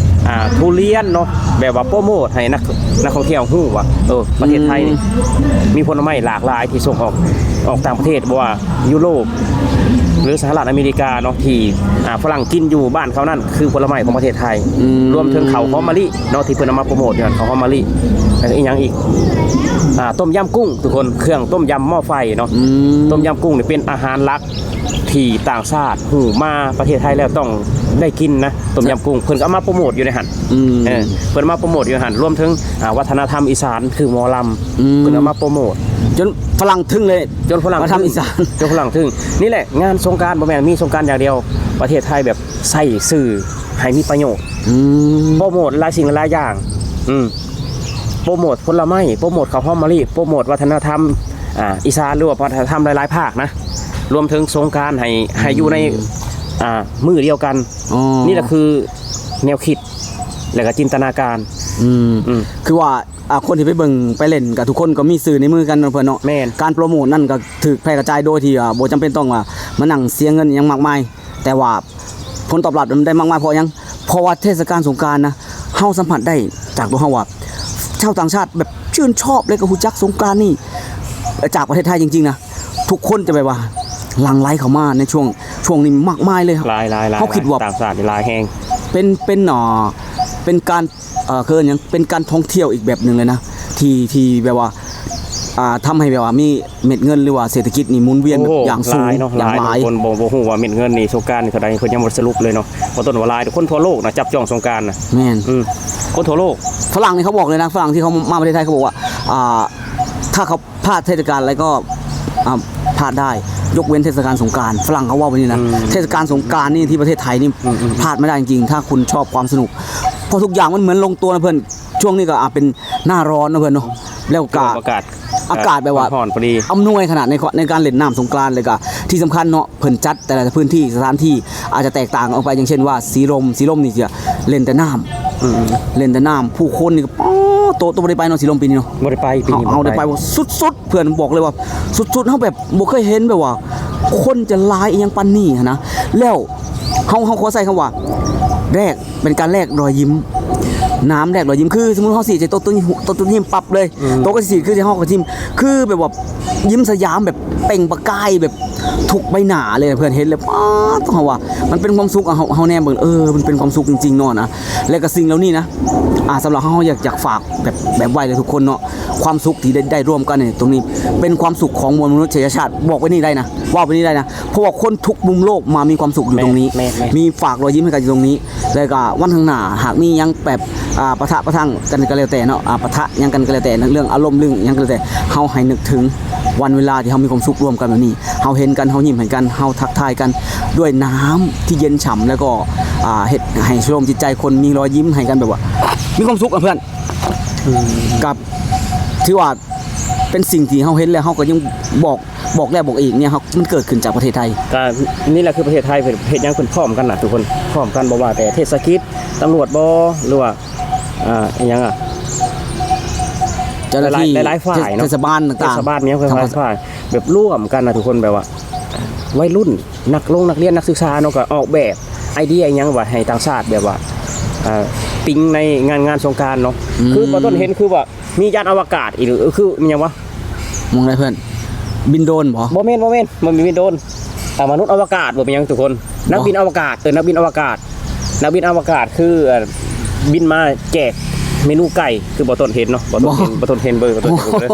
ອ່າ ທຸລຽນເນາະ ແບບວ່າໂປຣໂມດໃຫ້ນັກ ນັກທ່ອງທ່ຽວຮູ້ວ່າ ເອີ ປະເທດໄທນີ້ ອືມ ມີຜົນໄມ້ຫຼາກຫຼາຍທີ່ສົ່ງອອກ ອອກຕ່າງປະເທດ ບໍ່ວ່າຢູໂຣບ ຫຼື ສະຫະລັດອາເມລິກາເນາະ ທີ່ ອ່າ ຝຣັ່ງກິນຢູ່ບ້ານເຂົານັ້ນ ຄືຜົນລະໄມ້ຂອງປະເທດໄທ ອືມ ລວມເຖິງເຂົ້າຫອມມະລິເນາະ ທີ່ເພິ່ນເອົາມາໂປຣໂມດຢູ່ຫັ້ນ ເຂົ້າຫອມມະລິ ແລ້ວກໍອີ່ຫຍັງອີກ ອ່າ ຕົ້ມຍຳກຸ້ງ ທຸກຄົນ ເຄື່ອງຕົ້ມຍຳໝໍ້ໄຟເນາະ ອືມ ຕົ້ມຍຳກຸ້ງນີ້ເປັນອາຫານຫຼັກ ທີ່ຕ່າງຊາດຮູ້ມາປະເທດໄທແລ້ວຕ້ອງໄດ້ກິນນະ ຕົ້ມຍຳກຸ້ງ ເພິ່ນກໍເອົາມາໂປຣໂມດຢູ່ໃນຫັ້ນ ອືມ ເອີ ເພິ່ນເອົາມາໂປຣໂມດຢູ່ຫັ້ນ ລວມເຖິງ ອ່າ ວັດທະນະທຳອີສານ ຄືໝໍລຳ ອືມ ເພິ່ນເອົາມາໂປຣໂມດ ຈົນຝຣັ່ງທຶ່ງເລີຍ ຈົນຝຣັ່ງ ວັດທະນະທຳອີສານ ຈົນຝຣັ່ງທຶ່ງ. ນີ້ແຫຼະ ງານສົງການບໍ່ແມ່ນມີສົງການຢ່າງດຽວ ປະເທດໄທແບບໃຊ້ສື່ໃຫ້ມີປະໂຫຍດ ອືມ ໂປຣໂມດຫຼາຍສິ່ງຫຼາຍຢ່າງ ອືມ ໂປຣໂມດຜົນລະໄມ້ ໂປຣໂມດເຂົ້າຫອມມະລິ ໂປຣໂມດວັດທະນະທຳ ອ່າ ອີສານ ຫຼືວ່າວັດທະນະທຳຫຼາຍໆພາກນະ ລວມເຖິງສົງການໃຫ້ ໃຫ້ຢູ່ໃນ ອືມ ອ່າ ມື້ດຽວກັນ ອໍ ນີ້ລະຄືແນວຄິດ ແລ້ວກໍຈິນຕະນາການ ອືມ ອືມ ຄືວ່າ ອ່າ ຄົນທີ່ໄປເບິ່ງໄປຫຼິ້ນກໍທຸກຄົນກໍມີຊື່ໃນມືກັນເນາະເພື່ອນເນາະ ແມ່ນ ການໂປຣໂມດນັ້ນກໍຖືກແຜ່ກະຈາຍໂດຍທີ່ ອ່າ ບໍ່ຈຳເປັນຕ້ອງວ່າມານັ່ງເສຍເງິນຫຍັງມາກມາຍ ແຕ່ວ່າຜົນຕອບຮັບມັນໄດ້ມາກມາຍເພາະຫຍັງ? ເພາະວ່າເທດສະການສົງການນະ ເຮົາສຳຜັດໄດ້ຈາກຕົວເຮົາວ່າ ຊາວຕ່າງຊາດແບບຊື່ນຊອບ ແລ້ວກໍຮູ້ຈັກສົງການນີ້ ຈາກປະເທດໄທຈິງໆນະ ທຸກຄົນຈະແບບວ່າຫຼັ່ງໄຫຼເຂົ້າມາໃນຊ່ວງ ຊ່ວງນີ້ມາກມາຍເລີຍ. ຫຼາຍໆໆ ເຮົາຄິດວ່າຕ່າງຊາດນີ້ຫຼາຍແຮງ ເປັນ ເປັນ ເອີ ເປັນການ ເອີ ເອີ້ນຫຍັງ ເປັນການທ່ອງທ່ຽວອີກແບບໜຶ່ງເລີຍນະ ທີ່ ທີ່ແບບວ່າ ອ່າ ທຳໃຫ້ແບບວ່າມີເມັດເງິນ ຫຼືວ່າເສດຖະກິດນີ້ໝູນວຽນ ໂອ້ ແບບຢ່າງສູງ ຫຼາຍເນາະ ຢ່າງຫຼາຍ ຫຼາຍ ຄົນບໍ່ ບໍ່ຮູ້ວ່າເມັດເງິນນີ້ສົງການນີ້ເທົ່າໃດ ເພິ່ນຍັງບໍ່ສະຫຼຸບເລີຍເນາະ ເວົ້າຕົ້ນວ່າຫຼາຍ ຄົນທົ່ວໂລກນະຈັບຈ້ອງສົງການນະ ແມ່ນ ອືມ ຄົນທົ່ວໂລກ ຝຣັ່ງນີ້ເຂົາບອກເລີຍນະ ຝຣັ່ງທີ່ເຂົາມາປະເທດໄທເຂົາບອກວ່າ ອ່າ ຖ້າເຂົາ ພາດເທດສະການອະໄລກໍ ອ່າ ພາດໄດ້ ຍົກເວັ້ນເທດສະການສົງການ ຝຣັ່ງເຂົາເວົ້າແບບນີ້ນະ ອືມ ເທດສະການສົງການນີ້ທີ່ປະເທດໄທນີ້ ອືມໆໆ ພາດບໍ່ໄດ້ຈິງໆ ຖ້າຄຸນຊອບຄວາມສະໜຸກ ເພາະທຸກຢ່າງມັນເໝືອນລົງຕົວນະເພື່ອນ ຊ່ວງນີ້ກໍ ອ່າ ເປັນໜ້າຮ້ອນນະເພື່ອນເນາະ ແລ້ວກໍ ອາກາດ ອາກາດແບບວ່າ ຮ້ອນໆ ພໍດີ ອຳນວຍຂະໜາດໃນ ໃນການຫຼິ້ນນ້ຳສົງການ ແລ້ວກໍທີ່ສຳຄັນເນາະ ເພິ່ນຈັດແຕ່ລະພື້ນທີ່ ສະຖານທີ່ອາດຈະແຕກຕ່າງອອກໄປ ຢ່າງເຊັ່ນວ່າ ສີລົມ ສີລົມນີ້ຈະຫຼິ້ນແຕ່ນ້ຳ ອືມ ຫຼິ້ນແຕ່ນ້ຳ ຜູ້ຄົນນີ້ກໍ ອໍ ໂຕ ໂຕບໍ່ໄດ້ໄປເນາະ ສີລົມປີນີ້ເນາະ ບໍ່ໄດ້ໄປ ປີນີ້ ເຮົາ ເຮົາໄດ້ໄປ ບໍ່ໄດ້ໄປ ສຸດໆ ເພື່ອນບອກເລີຍວ່າສຸດໆ ເຮົາແບບບໍ່ເຄີຍເຫັນແບບວ່າຄົນຈະຫຼາຍອີ່ຫຍັງປານນີ້ຫັ້ນນະ ແລ້ວເຮົາ ເຮົາຂໍໃຊ້ຄຳວ່າແລກ ເປັນການແລກລອຍຍິ້ມ ນ້ຳແລກລອຍຍິ້ມ ຄືສົມມຸດເຮົາສີດໃສ່ໂຕ ໂຕ ໂຕ ໂຕຍິ້ມປັບເລີຍ ອືມ ໂຕກໍຊິສີດຄືເຮົາກໍຍິ້ມ ຄືແບບວ່າຍິ້ມສະຫຍາມແບບເປັ່ງປະກາຍແບບທຸກໃບໜ້າເລີຍ ເພື່ອນເຫັນແລ້ວ ປາດ ເຮົາວ່າມັນເປັນຄວາມສຸກ ເຮົາ ເຮົາແນມເບິ່ງ ເອີ ມັນເປັນຄວາມສຸກຈິງໆເນາະນະ ແລະກໍສິ່ງເຫຼົ່ານີ້ນະ ອ່າ ສຳລັບເຮົາ ເຮົາຢາກ ຢາກຝາກແບບ ແບບໄວ້ໃຫ້ທຸກຄົນເນາະ ຄວາມສຸກທີ່ໄດ້ ໄດ້ຮ່ວມກັນໃນຕົງນີ້ ເປັນຄວາມສຸກຂອງມວນມະນຸດສະຍະຊາດ ບອກໄວ້ນີ້ໄດ້ນະ ເວົ້າໄປນີ້ໄດ້ນະ ເພາະວ່າຄົນທຸກມຸມໂລກມາມີຄວາມສຸກຢູ່ຕົງນີ້ ແມ່ນໆໆ ມີຝາກລອຍຍິ້ມໃຫ້ກັນຢູ່ຕົງນີ້ ແລ້ວກໍວັນຂ້າງໜ້າ ຫາກມີຫຍັງແບບ ອ່າ ປະທະປະທັງກັນກໍແລ້ວແຕ່ເນາະ ອ່າ ປະທະຫຍັງກັນກໍແລ້ວແຕ່ ເລື່ອງອາລົມເລື່ອງຫຍັງກໍແລ້ວແຕ່ ເຮົາໃຫ້ນຶກເຖິງວັນເວລາທີ່ເຮົາມີຄວາມສຸກຮ່ວມກັນແບບນີ້ ເຮົາເຫັນກັນ ເຮົາຍິ້ມໃຫ້ກັນ ເຮົາທັກທາຍກັນດ້ວຍນ້ຳທີ່ເຢັນຊ່ຳ ແລ້ວກໍ ອ່າ ເຮັດໃຫ້ຊົມຈິດໃຈຄົນມີລອຍຍິ້ມໃຫ້ກັນ ແບບວ່າມີຄວາມສຸກອະເພື່ອນ ອືມ ກໍຖືວ່າ ເປັນສິ່ງທີ່ເຮົາເຫັນແລ້ວ ເຮົາກໍຍັງບອກ ບອກແລ້ວບອກອີກເນຍ ເຮົາ ມັນເກີດຂຶ້ນຈາກປະເທດໄທ ກໍນີ້ແຫຼະຄືປະເທດໄທ ເພິ່ນເຮັດຫຍັງເພິ່ນພ້ອມກັນນະທຸກຄົນ ພ້ອມກັນ ບໍ່ວ່າແຕ່ເທດສະກິດ ຕຳຫຼວດບໍ ຫຼືວ່າ ອ່າ ອີ່ຫຍັງອະ ເຈົ້າໜ້າທີ່ ຫຼາຍໆ ຫຼາຍໆຝ່າຍເນາະ ເທດສະບານຕ່າງໆ ເທດສະບານມີຫຍັງຫຼາຍໆ ຝ່າຍ ແບບລວມກັນນະທຸກຄົນ ແບບວ່າໄວລຸ້ນ ນັກລົງນັກຮຽນ ນັກສຶກສາເນາະ ກໍອອກແບບໄອເດຍອີ່ຫຍັງວ່າໃຫ້ຕ່າງຊາດແບບວ່າ ເອີ ຕິງໃນງານ ງານສົງການເນາະ ອືມ ຄືບໍ່ຕົ້ນເຫັນຄືວ່າ ມີຍານອະວະກາດອີກ ເອີ ຄືມີຫຍັງວະ ມອງໄດ້ເພື່ອນ ບິນໂດຣນບໍ? ບໍ່ແມ່ນ ບໍ່ແມ່ນ ມັນມີບິນໂດຣນ ອ່າ ມະນຸດອະວະກາດບໍ່ ເປັນຫຍັງທຸກຄົນ ນັກບິນອະວະກາດ ເອີ ນັກບິນອະວະກາດ ນັກບິນອະວະກາດ ຄື ເອີ ບິນມາແຈກເມນູໄກ່ ຄືບໍ່ຕົ້ນເຫັນເນາະ ບໍ່ຕົ້ນເຫັນ ບໍ່ ບໍ່ຕົ້ນເຫັນເບິ່ງ ບໍ່ຕົ້ນເຫັນເບິ່ງ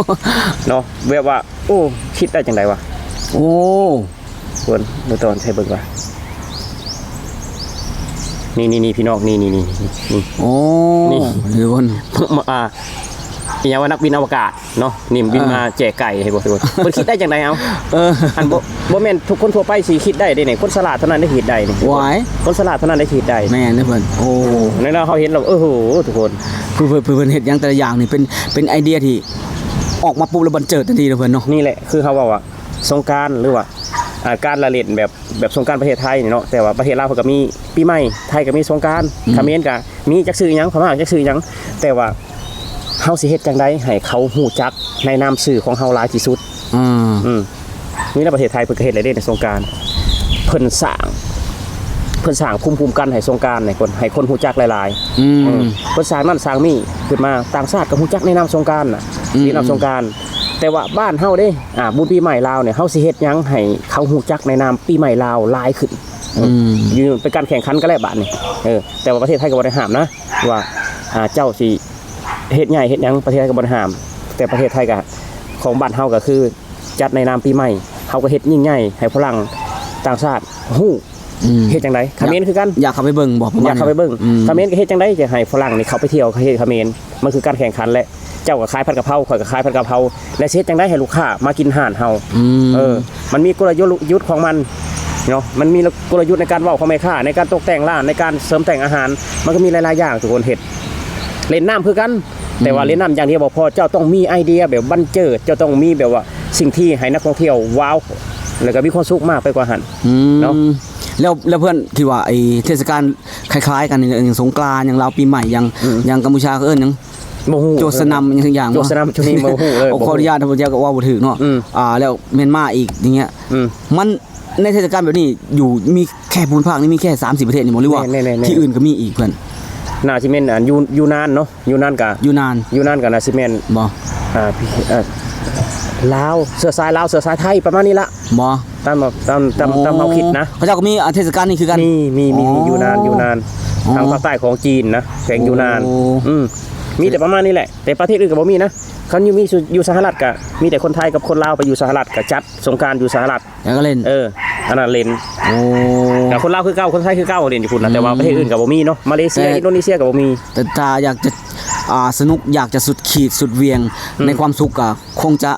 ເນາະ ແບບວ່າ ໂອ້ ຄິດໄດ້ຈັ່ງໃດວະ ໂອ້ ເບິ່ງ ບໍ່ຕ້ອງໃຫ້ເບິ່ງວ່າ ນີ້ໆໆ ພີ່ນ້ອງ ນີ້ໆໆ ນີ້ ໂອ້ ນີ້ ທຸກຄົນ ອ່າ ອີຫຍັງວ່າ ນັກບິນອະວະກາດເນາະ ນີ້ບິນ ເອີ ມາແຈກໄກ່ໃຫ້ ເອີ ທຸກຄົນ ເພິ່ນຄິດໄດ້ຈັ່ງໃດເອົາ? ເອີ ອັນບໍ່ ບໍ່ແມ່ນທຸກຄົນທົ່ວໄປຊິຄິດໄດ້ເດ້ນີ້ ຄົນສະຫຼາດເທົ່ານັ້ນໄດ້ຄິດໄດ້ນີ້ ຫວາຍ ຄົນສະຫຼາດເທົ່ານັ້ນໄດ້ຄິດໄດ້ ແມ່ນເດ້ເພິ່ນ ໂອ້ ແລ້ວເຮົາເຫັນແລ້ວ ໂອ້ໂຫ ທຸກຄົນ ເພິ່ນ ເພິ່ນ ເພິ່ນເຮັດຫຍັງແຕ່ລະຢ່າງນີ້ ເປັນ ເປັນໄອເດຍທີ່ອອກມາປຸບແລ້ວບັນເຈີດທັນທີເດ້ເພິ່ນເນາະ ນີ້ແຫຼະ ຄືເຮົາເວົ້າວ່າ ສົງການ ຫຼືວ່າ ອ່າ ການລະຫຼິ້ນແບບ ແບບສົງການປະເທດໄທນີ້ເນາະ ແຕ່ວ່າປະເທດລາວເພິ່ນກໍມີປີໃໝ່ ໄທກໍມີສົງການ ອືມ ຂະເໝນກໍມີ ຈັກຊື່ຫຍັງ ພະມ້າຈັກຊື່ຫຍັງ ແຕ່ວ່າເຮົາຊິເຮັດຈັ່ງໃດໃຫ້ເຂົາຮູ້ຈັກໃນນາມຊື່ຂອງເຮົາຫຼາຍທີ່ສຸດ? ອືມ ອືມ ນີ້ລະປະເທດໄທເພິ່ນກໍເຮັດແລ້ວເດ້ໃນສົງການ ເພິ່ນສ້າງ ເພິ່ນສ້າງພູມຄຸ້ມກັນໃຫ້ສົງການໃຫ້ຄົນ ໃຫ້ຄົນຮູ້ຈັກຫຼາຍໆ ອືມ ເອີ ເພິ່ນສ້າງນັ້ນສ້າງນີ້ຂຶ້ນມາ ຕ່າງຊາດກໍຮູ້ຈັກໃນນາມສົງການນະ ອືມ ໃນນາມສົງການ ແຕ່ວ່າບ້ານເຮົາເດ້ ອ່າ ບຸນປີໃໝ່ລາວນີ້ ເຮົາຊິເຮັດຫຍັງໃຫ້ເຂົາຮູ້ຈັກໃນນາມປີໃໝ່ລາວຫຼາຍຂຶ້ນ? ອືມ ຢູ່ ເປັນການແຂ່ງຂັນກັນແລ້ວບາດນີ້ ເອີ ແຕ່ວ່າປະເທດໄທກໍບໍ່ໄດ້ຫ້າມນະ ວ່າ ອ່າ ເຈົ້າຊິເຮັດໃຫຍ່ເຮັດຫຍັງ ປະເທດໄທກໍບໍ່ໄດ້ຫ້າມ ແຕ່ປະເທດໄທກໍ ຂອງບ້ານເຮົາກໍຄືຈັດໃນນາມປີໃໝ່ ເຮົາກໍເຮັດຍິ່ງໃຫຍ່ໃຫ້ຝຣັ່ງຕ່າງຊາດຮູ້ ອືມ ເຮັດຈັ່ງໃດ? ຂະເໝນຄືກັນ ຢາກເຂົ້າໄປເບິ່ງບໍ່? ຢາກເຂົ້າໄປເບິ່ງ ອືມ ຂະເໝນກໍເຮັດຈັ່ງໃດຈະໃຫ້ຝຣັ່ງນີ້ເຂົ້າໄປທ່ຽວປະເທດຂະເໝນ? ມັນຄືການແຂ່ງຂັນແຫຼະ ເຈົ້າກໍຂາຍຜັດກະເພົາ ຂ້ອຍກໍຂາຍຜັດກະເພົາ ແລ້ວຊິເຮັດຈັ່ງໃດໃຫ້ລູກຄ້າມາກິນຮ້ານເຮົາ? ອືມ ເອີ ມັນມີກົນລະຍຸດຂອງມັນເນາະ ມັນມີກົນລະຍຸດໃນການເວົ້າຂອງແມ່ຄ້າ ໃນການຕົກແຕ່ງຮ້ານ ໃນການເສີມແຕ່ງອາຫານ ມັນກໍມີຫຼາຍໆຢ່າງທຸກຄົນເຮັດ ຫຼິ້ນນ້ຳຄືກັນ ອືມ ແຕ່ວ່າຫຼິ້ນນ້ຳຢ່າງດຽວບໍ່ພໍ ເຈົ້າຕ້ອງມີໄອເດຍແບບບັນເຈີດ ເຈົ້າຕ້ອງມີແບບວ່າສິ່ງທີ່ໃຫ້ນັກທ່ອງທ່ຽວວ້າວ ແລ້ວກໍມີຄວາມສຸກມາກໄປກວ່າຫັ້ນ ອືມ ເນາະ ແລ້ວ ແລ້ວເພື່ອນທີ່ວ່າໄອ້ເທດສະການຄ້າຍໆກັນ ຢ່າງສົງການ ຢ່າງລາວປີໃໝ່ ຢ່າງ ອືມ ຢ່າງກຳປູເຈຍເຂົາເອີ້ນຫຍັງ? ບໍ່ຮູ້ ໂຈສະນຳ ອີ່ຫຍັງສັກຢ່າງ ໂຈສະນຳ ໂຈນີ້ບໍ່ຮູ້ເລີຍ ໂອ້ ຂໍອະນຸຍາດ ຂ້າພະເຈົ້າກໍເວົ້າບໍ່ຖືກເນາະ ອືມ ອ່າ ແລ້ວມຽນມາອີກ ຢ່າງເงี้ຍ ອືມ ມັນ ໃນເທດສະການແບບນີ້ ຢູ່ ມີແຄ່ພູມພາກນີ້ ມີແຄ່ສາມສີ່ປະເທດນີ້ບໍ່ ຫຼືວ່າ ແມ່ນໆໆໆ ທີ່ອື່ນກໍມີອີກເພື່ອນ? ໜ້າຊິແມ່ນ ອັນ ຢູ່ ຢູ່ນານເນາະ ຢູ່ນານກະ ຢູ່ນານ ຢູ່ນານກະໜ້າຊິແມ່ນ ບໍ່ ອ່າ ເອີ ລາວ ເຊື້ອສາຍລາວ ເຊື້ອສາຍໄທ ປະມານນີ້ລະ ບໍ່ ຕາມ ຕາມ ຕາມ ອໍ ຕາມເຮົາຄິດນະ ເຂົາເຈົ້າກໍມີ ອ່າ ເທດສະການນີ້ຄືກັນ ມີ ມີ ມີ ອໍ ຢູ່ນານ ຢູ່ນານ ອໍ ທາງພາກໃຕ້ຂອງຈີນນະ ແຂວງຢູ່ນານ ໂອ້ ອືມ ມີແຕ່ປະມານນີ້ແຫຼະ ແຕ່ປະເທດອື່ນກໍບໍ່ມີນະ ຄັນຢູ່ ມີຢູ່ສະຫະລັດກະມີແຕ່ຄົນໄທກັບຄົນລາວໄປຢູ່ສະຫະລັດ ກະຈັດສົງການຢູ່ສະຫະລັດ ແລ້ວກໍຫຼິ້ນ ເອີ ອັນນັ້ນຫຼິ້ນ ໂອ້ ແຕ່ຄົນລາວຄືເກົ່າ ຄົນໄທຄືເກົ່າ ຫຼິ້ນຢູ່ພຸ້ນນະ ອືມ ແຕ່ວ່າປະເທດອື່ນກໍບໍ່ມີເນາະ ມາເລເຊຍ ແຕ່ ອິນໂດເນເຊຍກໍບໍ່ມີ ແຕ່ຖ້າຢາກຈະ ອ່າ ສະໜຸກ ຢາກຈະສຸດຂີດສຸດຫວ່ຽງ ອືມ ໃນຄວາມສຸກກໍຄົງຈະ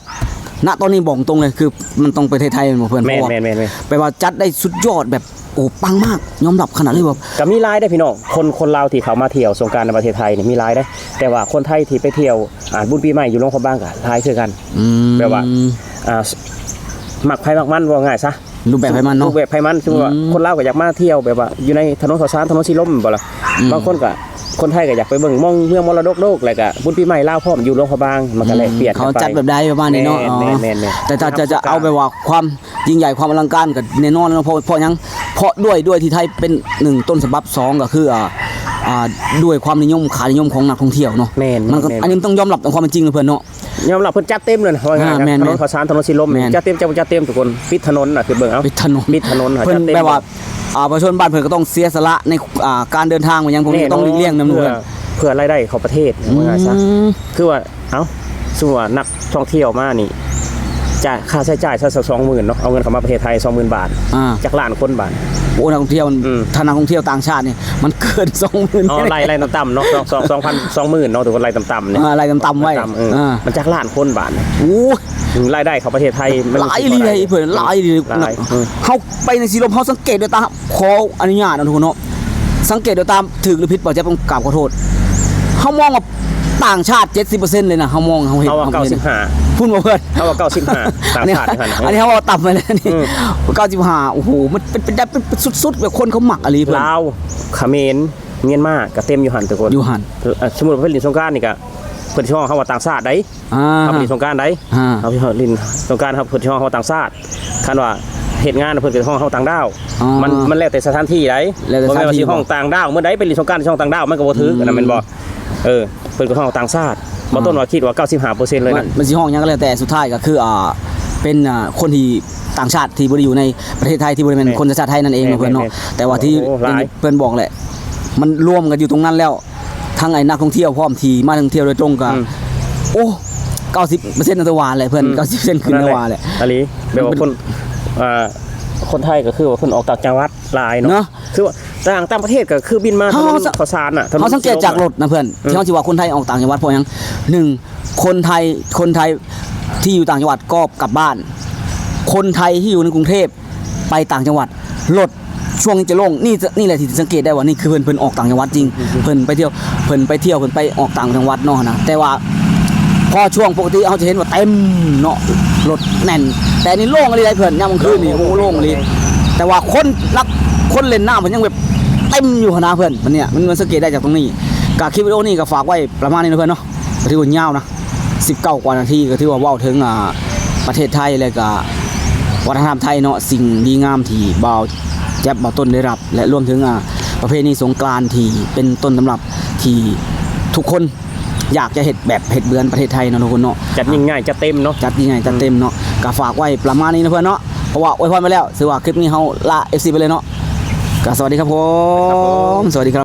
ນະຕອນນີ້ບອກຕົງເລີຍ ຄືມັນຕ້ອງໄປໄທ ໄທແມ່ນບໍ່ເພື່ອນ? ແມ່ນ ເພາະວ່າ ແມ່ນໆໆ ແປວ່າຈັດໄດ້ສຸດຍອດແບບ ໂອ້ ປັງມາກ ຍອມຮັບຂະໜາດເລີຍວ່າ ກໍມີຫຼາຍເດ້ພີ່ນ້ອງ ຄົນ ຄົນລາວທີ່ເຂົ້າມາທ່ຽວສົງການໃນປະເທດໄທນີ້ມີຫຼາຍເດ້ ແຕ່ວ່າຄົນໄທທີ່ໄປທ່ຽວ ອ່າ ບຸນປີໃໝ່ຢູ່ຫຼວງພະບາງກໍຫຼາຍຄືກັນ ອືມ ແບບວ່າ ອ່າ ມັກໃຜມັກມັນ ເວົ້າງ່າຍຊະ ຮູບແບບໃຜມັນເນາະ ຮູບແບບໃຜມັນ ສົມມຸດວ່າ ອືມ ຄົນລາວກໍຢາກມາທ່ຽວແບບວ່າຢູ່ໃນຖະໜົນເຂົ້າສານ ຖະໜົນສີລົມ ແມ່ນບໍ່ລະ ອືມ ບາງຄົນກໍ ຄົນໄທກໍຢາກໄປເບິ່ງ ມອງເມືອງມໍລະດົກໂລກ ແລ້ວກໍບຸນປີໃໝ່ລາວພ້ອມຢູ່ຫຼວງພະບາງ ມັນກໍແລກປ່ຽນກັນໄປ ອືມ ເຂົາຈັດແບບໃດປະມານນີ້ເນາະ ແມ່ນໆໆໆ ອໍ ແຕ່ຖ້າຈະ ຈະເອົາແບບວ່າຄວາມຍິ່ງໃຫຍ່ ຄວາມອະລັງການກໍແນ່ນອນເນາະ ເພາະ ເພາະຫຍັງ? ເພາະດ້ວຍ ດ້ວຍທີ່ໄທເປັນ ໜຶ່ງ ຕົ້ນສະບັບ ສອງ ກໍຄື ອ່າ ອ່າ ດ້ວຍຄວາມນິຍົມ ຄ່ານິຍົມຂອງນັກທ່ອງທ່ຽວເນາະ ແມ່ນໆໆ ມັນກໍ ອັນນີ້ມັນຕ້ອງຍອມຮັບຕາມຄວາມເປັນຈິງເນາະເພື່ອນເນາະ ຍອມຮັບເພິ່ນຈັດເຕັມເລີຍ ເວົ້າງ່າຍໆ ອ່າ ແມ່ນໆ ຖະໜົນເຂົ້າສານ ຖະໜົນສີລົມ ແມ່ນ ຈັດເຕັມ ເຈົ້າບໍ່ຈັດເຕັມທຸກຄົນ ປິດຖະໜົນນະ ຄືເບິ່ງເອົາ ປິດຖະໜົນ ປິດຖະໜົນ ເພິ່ນແບບວ່າ ຈັດເຕັມ ອ່າ ປະຊາຊົນບ້ານເພິ່ນກໍຕ້ອງເສຍສະຫຼະໃນ ອ່າ ການເດີນທາງຫຍັງພວກນີ້ ແນ່ນອນ ຕ້ອງຫຼີກລ່ຽງນຳ ເພື່ອ ເພື່ອ ເພື່ອລາຍໄດ້ເຂົ້າປະເທດ ອືມ ວ່າຊັ້ນ ຄືວ່າ ເອົ້າ ສົມມຸດວ່ານັກທ່ອງທ່ຽວມານີ້ ຈ່າຍຄ່າໃຊ້ຈ່າຍຊະ ສອງໝື່ນເນາະ ເອົາເງິນເຂົ້າມາປະເທດໄທ ສອງໝື່ນບາດ ອ່າ ຈັກລ້ານຄົນບາດ ໂອ້ ນັກທ່ອງທ່ຽວ ອືມ ຖ້ານັກທ່ອງທ່ຽວຕ່າງຊາດນີ້ ມັນເກີນ ສອງໝື່ນ ເອົາໄລ່ ໄລ່ຕ່ຳໆເນາະ ສອງ ສອງ ສອງພັນ ສອງໝື່ນເນາະ ທຸກຄົນ ໄລ່ຕ່ຳໆນີ້ ອ່າ ໄລ່ຕ່ຳໆໄວ້ ຕ່ຳໆ ເອີ ອ່າ ມັນຈັກລ້ານຄົນບາດນີ້ ໂອ້ຍ ອືມ ລາຍໄດ້ເຂົ້າປະເທດໄທມັນຫຼາຍອີ່ຫຼີເດ້ເພິ່ນ ຫຼາຍອີ່ຫຼີ ຫຼາຍ ເອີ ເຮົາໄປໃນສີລົມ ເຮົາສັງເກດດ້ວຍຕາ ຂໍອະນຸຍາດເນາະ ທຸກຄົນເນາະ ສັງເກດໂດຍຕາມ ຖືກຫຼືຜິດ ບໍ່ແຈັບຕ້ອງກາບຂໍໂທດ ເຮົາມອງວ່າຕ່າງຊາດ ເຈັດສິບເປີເຊັນເລີຍນະ ເຮົາມອງ ເຮົາເຫັນ ເຮົາວ່າ ເກົ້າສິບຫ້າ ພຸ້ນບໍ່ເພິ່ນ ເຮົາວ່າ ເກົ້າສິບຫ້າ ຕ່າງຊາດຢູ່ຫັ້ນ ອັນນີ້ເຮົາເວົ້າຕ່ຳໄປແລ້ວນີ້ ອືມ ເກົ້າສິບຫ້າ ໂອ້ໂຫ ມັນເປັນໄປໄດ້ ເປັນ ເປັນສຸດໆ ແບບຄົນເຂົາມັກອີ່ຫຼີເພິ່ນ ລາວ ຂະເໝນ ມຽນມາ ກໍເຕັມຢູ່ຫັ້ນທຸກຄົນ ຢູ່ຫັ້ນ ເອີ ສົມມຸດວ່າໄປຫຼິ້ນສົງການນີ້ກໍ ເພິ່ນຊິຮ້ອງເຮົາວ່າຕ່າງຊາດໃດ ອ່າ ເຮົາໄປຫຼິ້ນສົງການໃດ ອ່າ ເຮົາໄປຫຼິ້ນສົງການ ເຮົາ ເພິ່ນຊິຮ້ອງເຮົາວ່າຕ່າງຊາດ ຄັນວ່າເຮັດງານ ເພິ່ນກໍຮ້ອງເຮົາວ່າຕ່າງດ້າວ ອໍ ມັນ ມັນແລ້ວແຕ່ສະຖານທີ່ໃດ ແລ້ວແຕ່ສະຖານທີ່ ບໍ່ແມ່ນວ່າຊິຮ້ອງຕ່າງດ້າວ ມື້ໃດໄປຫຼິ້ນສົງການຊິຮ້ອງຕ່າງດ້າວ ມັນກໍບໍ່ຖືກ ອືມ ອັນນັ້ນແມ່ນບໍ່? ເອີ ເພິ່ນກໍຮ້ອງເຮົາຕ່າງຊາດ ບໍ່ ອ່າ ຕົ້ນວ່າຄິດວ່າ ເກົ້າສິບຫ້າເປີເຊັນເລີຍນະ ມັນ ມັນຊິຮ້ອງຫຍັງກໍແລ້ວແຕ່ ສຸດທ້າຍກໍຄື ອ່າ ເປັນ ອ່າ ຄົນທີ່ຕ່າງຊາດທີ່ບໍ່ໄດ້ຢູ່ໃນປະເທດໄທ ທີ່ບໍ່ໄດ້ແມ່ນ ແມ່ນ ຄົນສັນຊາດໄທນັ້ນເອງ ແມ່ນ ເນາະ ເພິ່ນເນາະ ແມ່ນ ແຕ່ວ່າທີ່ ໂອ້ ຫຼາຍ ເພິ່ນບອກແຫຼະ ມັນລວມກັນຢູ່ຕົງນັ້ນແລ້ວ ທັງໄອ້ນັກທ່ອງທ່ຽວພ້ອມທີ່ມາທ່ອງທ່ຽວໂດຍຕົງກໍ ອືມ ໂອ້ ເກົ້າສິບເປີເຊັນ ນະ ແຕ່ວ່າແຫຼະເພິ່ນ ອືມ ເກົ້າສິບເປີເຊັນ ຂຶ້ນ ນັ້ນແຫຼະ ວ່າແຫຼະ ອີ່ຫຼີ ແບບວ່າ ມັນເປັນ ຄົນ ອ່າ ຄົນໄທກໍຄືວ່າເພິ່ນອອກຕ່າງຈັງຫວັດຫຼາຍເນາະ ເນາະ ຄືວ່າ ຕ່າງ ຕ່າງປະເທດກໍຄືບິນມາ ເຮົາ ຖະໜົນ ເຮົາ ເຂົ້າສານນະ ເຮົາສັງເກດຈາກລົດນະເພື່ອນ ອືມ ທີ່ເຮົາຊິວ່າຄົນໄທອອກຕ່າງຈັງຫວັດ ເພາະຫຍັງ? ໜຶ່ງ ຄົນໄທ ຄົນໄທທີ່ຢູ່ຕ່າງຈັງຫວັດກໍກັບບ້ານ ຄົນໄທທີ່ຢູ່ໃນກຸງເທບໄປຕ່າງຈັງຫວັດ ລົດຊ່ວງນີ້ຈະໂລ່ງ ນີ້ ນີ້ແຫຼະທີ່ສັງເກດໄດ້ວ່ານີ້ຄືເພິ່ນ ເພິ່ນອອກຕ່າງຈັງຫວັດຈິງ ເພິ່ນໄປທ່ຽວ ເພິ່ນໄປທ່ຽວ ເພິ່ນໄປອອກຕ່າງຈັງຫວັດເນາະນະ ແຕ່ວ່າພໍຊ່ວງປົກກະຕິເຮົາຈະເຫັນວ່າເຕັມເນາະ ລົດແໜ້ນ ແຕ່ນີ້ໂລ່ງອີ່ຫຼີໄດ໋ເພື່ອນ ຍາມກາງຄືນນີ້ ໂອ້ ໂລ່ງອີ່ຫຼີ ແຕ່ວ່າຄົນນັກ ຄົນຫຼິ້ນນ້ຳເພິ່ນຍັງແບບເຕັມຢູ່ຫັ້ນນະເພື່ອນ ມັນເນີ້ຍ ມັນ ມັນສັງເກດໄດ້ຈາກຕົງນີ້ ກະຄລິບວິດີໂອນີ້ກໍຝາກໄວ້ປະມານນີ້ນະເພື່ອນເນາະ ກໍຖືວ່າຍາວນະ ສິບເກົ້າກວ່ານາທີ ກໍຖືວ່າເວົ້າເຖິງ ອ່າ ປະເທດໄທ ແລ້ວກະວັດທະນະທຳໄທເນາະ ສິ່ງດີງາມທີ່ບ່າວແຈັບ ບ່າວຕົ້ນໄດ້ຮັບ ແລະ ລວມເຖິງ ອ່າ ປະເພນີສົງການທີ່ເປັນຕົ້ນຕຳລັບທີ່ທຸກຄົນຢາກຈະເຮັດແບບເຮັດເໝືອນປະເທດໄທເນາະທຸກຄົນເນາະ ຈັດຍິ່ງໃຫຍ່ຈັດເຕັມເນາະ ຈັດຍິ່ງໃຫຍ່ຈັດເຕັມເນາະ ກະຝາກໄວ້ປະມານນີ້ນະເພື່ອນເນາະ ເພາະວ່າອວຍພອນໄປແລ້ວ ຖືວ່າຄລິບນີ້ເຮົາລາ ເອັຟ ຊີ ໄປເລີຍເນາະ ກະສະຫວັດດີຄັບຜົມ ສະຫວັດດີຄັບ.